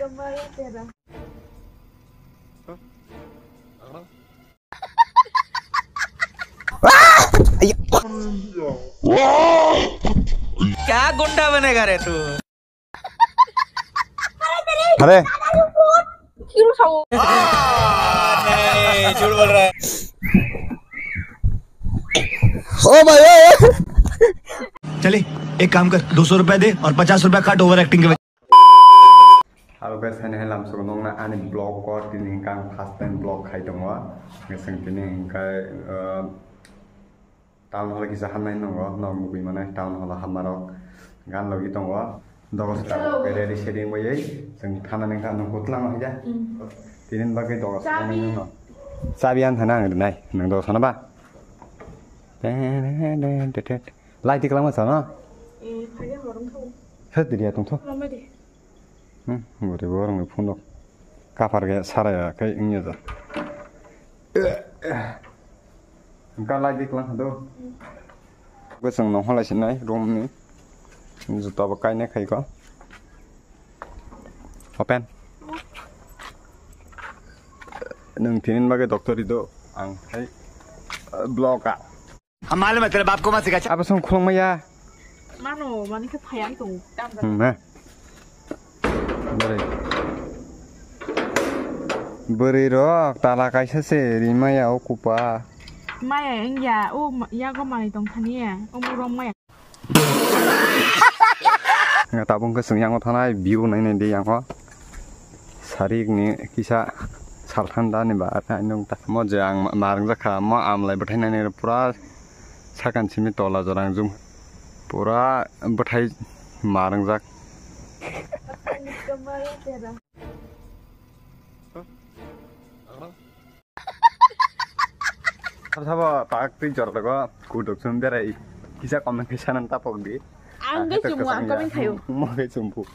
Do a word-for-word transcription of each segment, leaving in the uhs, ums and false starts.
क्या गुंडा बनेगा रे तू? अरे। नहीं, झूठ बोल रहा है। ओ भाई, ओ, ओ। चले, एक काम कर, दो सौ रुपए दे और पचास रुपए काट ओवर एक्टिंग के वजह। Hello guys, hai hai lamsok nongna ani vlog o tini hwnkhe ang first time vlog khai tongo. Ngeseng tini hwnkhe, uh, town hall kisa hamnai nongo, nok nugui mano town hall hammarok gan logi tongo. Dogo sita ready setting bai chwng thana nang thana nang kutlang hai ja. Tini bagwi dogo sita nang no. Chabi an thana ang nai, nang dogo sana ba. Light tiklang ma sana. Eh, phai ya morong thau. Sat dia tong tho. Lama di. Hmm, bwrwi borokni phunuk kaphar khe saraya khe wngya ja. Wngkha lai di kwlwng do. Bwswng nong halai sinai room ni juta bo kainai khai kho. Open. Nwng tinin bagwi doctor ido ang khai block a. हम मालूम है तेरे बाप को मत सिखा। Abo song khulong maya. Mano, mani khe phayang tong. Hmm, he. Bwrwi. Bwrwi rok tala kaisa se ri maya o kupa. Maya wngya, o ma-, yago manwi tong thani ya, o murok maya. Nga tabuk khe chwng yango thanai view nainai di yango. Sarik ni kisa salthanda ni ba, ano ta mo je ang ma-, ma rwngjak kha, mo amlai bwthai nani pura sakan simi tola jorang jum, pura bwthai ma rwngjak. Sabo tak twi jor dago kuduk sum berai kisa comment kisa nan tapok di. Ang ge chumu, ang comment khayo. Mo ge chumpu.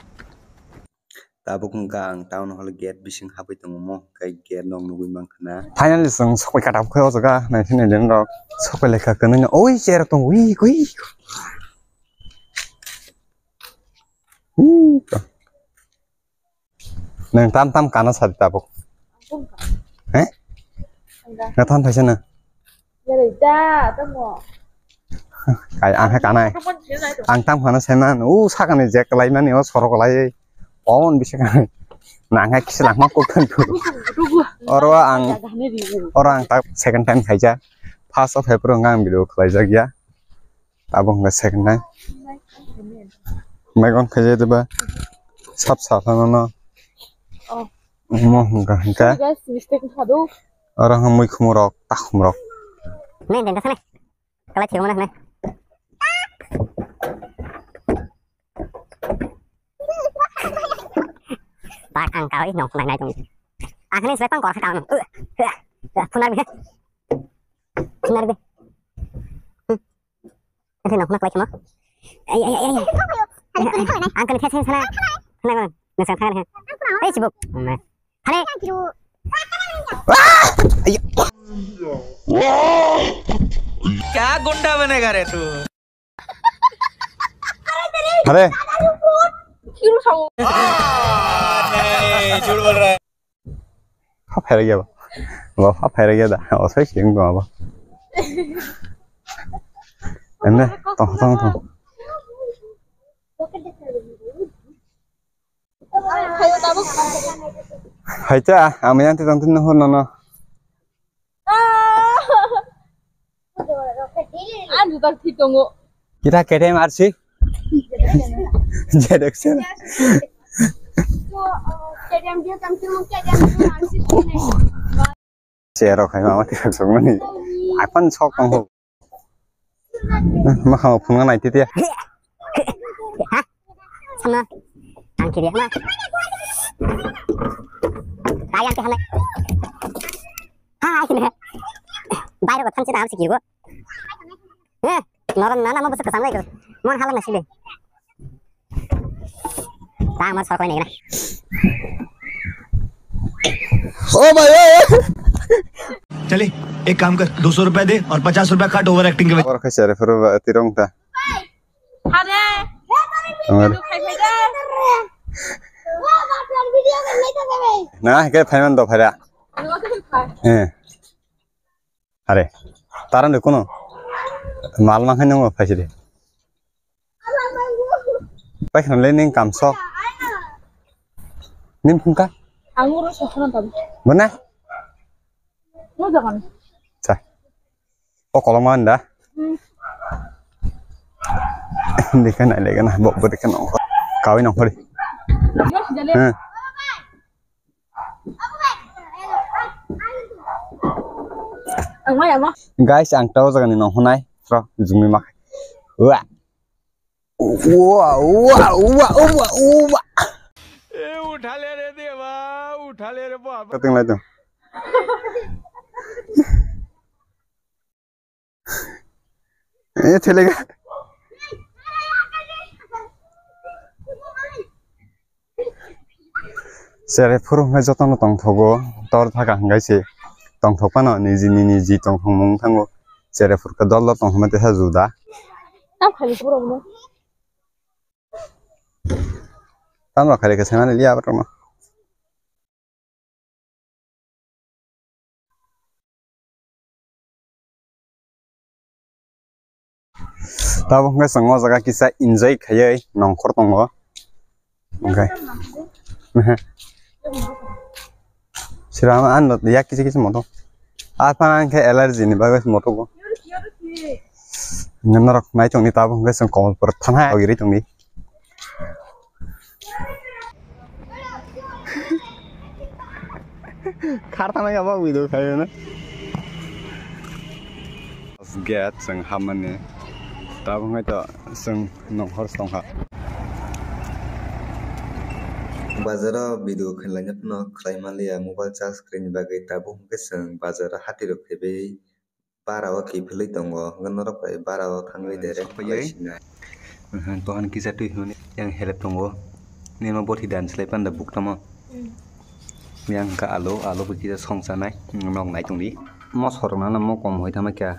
Tabuk wngkha ang town hall gate bising habwi tongo mo, kai gate nok nugwi mankha na. Finally chwng sokoi kata khe o jaga naising naileng rok sokoi lekha kwnwi no oi chair tong ui ui. Ui. Nang tam tam kana sadi tabuk. He? Nang tam thaisa na. Kai ang he kanai. Ang tam kana sai man. U sakani je kalai mani o sorok kalai. Pon bisa kanai. Nang he kisi langma kok than tu. Oro ang, oro ang tak second time khaija. First of April ang video khlaijak ya. Abo hwnka second time. Maigon khaijai diba? Sap sap hwnano. Oh. Omo hwnka hwnka. Sorry guys, mistake wngkha do. Oro hwnka muikhumrok, takhumrok. Nai, nai, nai, nai. Kalai thwngmano hwnwi. Bak ang kawi nong nai nai tong. Ang hwnwi se pang kor kha tang. Phunar bi. Phunar bi. Ese no, no, no. Ay, ay, ay, ay. Ang kani thai thai sana. Sana ko, no sa thai. Hey, sibuk. Hale. क्या गुंडा बनेगा रे तू? Hale. नहीं, झूठ बोल रहा है। Hap hai rwgya ba. Ba hap hai rwgya da. O sai sing ba ba. Ende tong tong tong. Hai ta, ami yang tong tong hor nono. Ang juta thik tongo. Kita K T M R C. J D X L. Chair rok hai mama tirak sok mani. Apan sok tong ho. Makhang phunga nai titi. Ha? Sama. Ang kiri ma. Tayang ke hana. Hai sini. Bayar ko thansi dam sikir ko. Eh, noron nana mo besok kesana itu. Mon halang nasi deh. Tang mar sorok nai na. Oh my god. चले, एक काम कर, दो सौ रुपए दे और पचास रुपए काट ओवर एक्टिंग के वजह। Oro khe sere phuru ba tirong ta. Hare. Amar. Khai khai de. Na, ke phaiman do phaira. Eh. Are. Taran de kuno. Mal mang hai nang phaisi de. Pai khna le ning kamso. Nim khungka. Ang oro sokhna tabi. Bona. Mo jagan. Cha. O koloma anda. Hmm. Dikha nai lega na, bo, bo dikha nongkho. Kawi nongkho di. Yo, jale. Hmm. Ang maya mo. Guys, ang tao jaga ni nongkho nai. Tro, jumi mak. Wa. Wa, wa, wa, wa, wa. ए उठा ले रे देवा, उठा ले रे बाबा। Kating lai tong. Eh, thelega. Chere phuru hwnkhe jotono tongthogo, tor thaka hwnkhe se tongthok phano niji niji tongthokmung thango. Chere phuru khe dol dol tongthokma teisa juda. Tam khaini phuru hwnkhe. Tamo khaile khe saimani liya borokno. Tabuk hwnkhe chwng o jaga kisa enjoy khaiwi nongkhor tongo. Hwnkhe. Sira ano yak kisa kisa moto. Aphano hwnkhe allergy ni bagwi moto bo. Norok nai tongdi tabuk hwnkhe chwng Kamalpur thanha ogiri tongdi. Khar thanai abo video khayo na. Gate chwng hamani. Tabuk hwnkhe to chwng nongkhor tongkha. Bazaro video khlaina phano khlai manliya mobile charge kwrwini bagwi tabuk hwnkhe chwng bazaro hati rok phaibai. Bara o kiphilwi tongo, hwnkhe norok bai bara o thangwi direct khlai sinai. Tohan kisa twi hwnwi yang helep tongo. Nini bothi dan slai panda buktamo. Yang hwnkha alu, alu bo kisa song chanai, nok nai tongdi. Mosok rok nana mo kom hoi tama kya.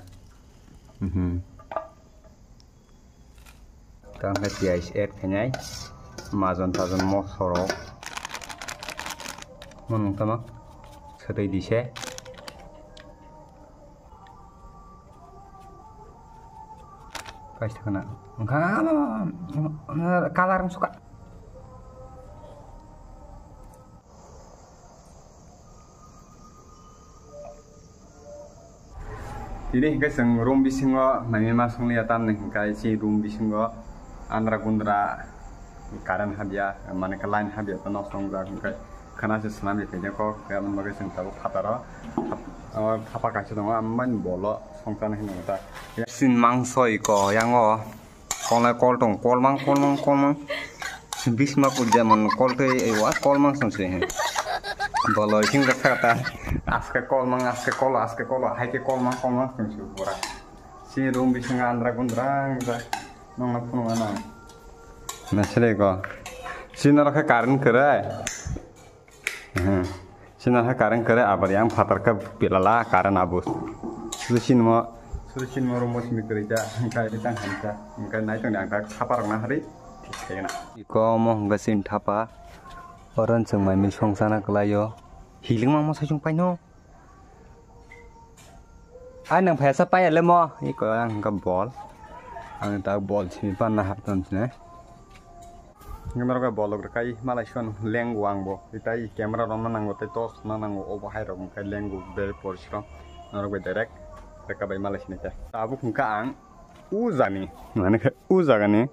Tamo khe piyaj add khainai, majon tajon mosok rok. Mo nung tamo swtwi di se. Kaisa khna. Wngkha colour wng suka. Tini hwnkhe chwng room bisingo naimima songliya, tamni hwnkhe chini room bisingo andra gundra current habya, mane khe line habya, to nosto wngjak, hwnkhe khana se swnamya khaijak kok, hwnkhe aboni bagwi chwng tabuk phataro, o thapa kaisa tongo, amani bolo songchana hinwi ta. Sin mangso iko yango. Kolnai kol tong, kolmang, kolmang, kolmang. Bisma kujamon kol tei ewa kolmang song se he. Boloi sing kha ta. Aske kolmang, aske kol, aske kol, hai ke kolmang, kolmang song se pura. Si room bising andra gundra, andra. Nong na phunu ana. Na sele ko. Si noro khe current kwrwi. Sino hai current kwrwi abar yang phatar khe pilala current abo. Suru sinmo, suru sinmo room o simi kwrwi ta, hwnkhe ri tang hamsa, hwnkhe nai tongdi ang tak thapa rok na hari thik khaina. Iko omo hwnkhe chini thapa, oro chwng mai mil song chana kwlaio, hilik mangma saichung paino. Ai nang phaisa paiya le mo. Iko ang hwnkha bol. Ang ta bol simi panna hap ton sini. Norok bol rok kai malai son leng wang bo. Itai camera rom na nango tei torch na nango obo hai rok kai leng bo bel por siro. Norok bai direct reka bai malai sini ta. Tabuk hwnkha ang u jani. Mane khe u jagani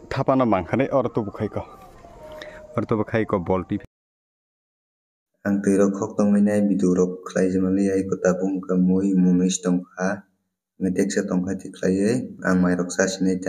thapano mangkhani oro tubu khai ko. Oro tubu khai ko bol twi. Ang twi rok khok tongwi nai video rok khlai jemani ai ko tabuk hwnkha mui munui se tongkha. Nai teksa tongkha twi khlaiwi ang mai rok cha sinai ta.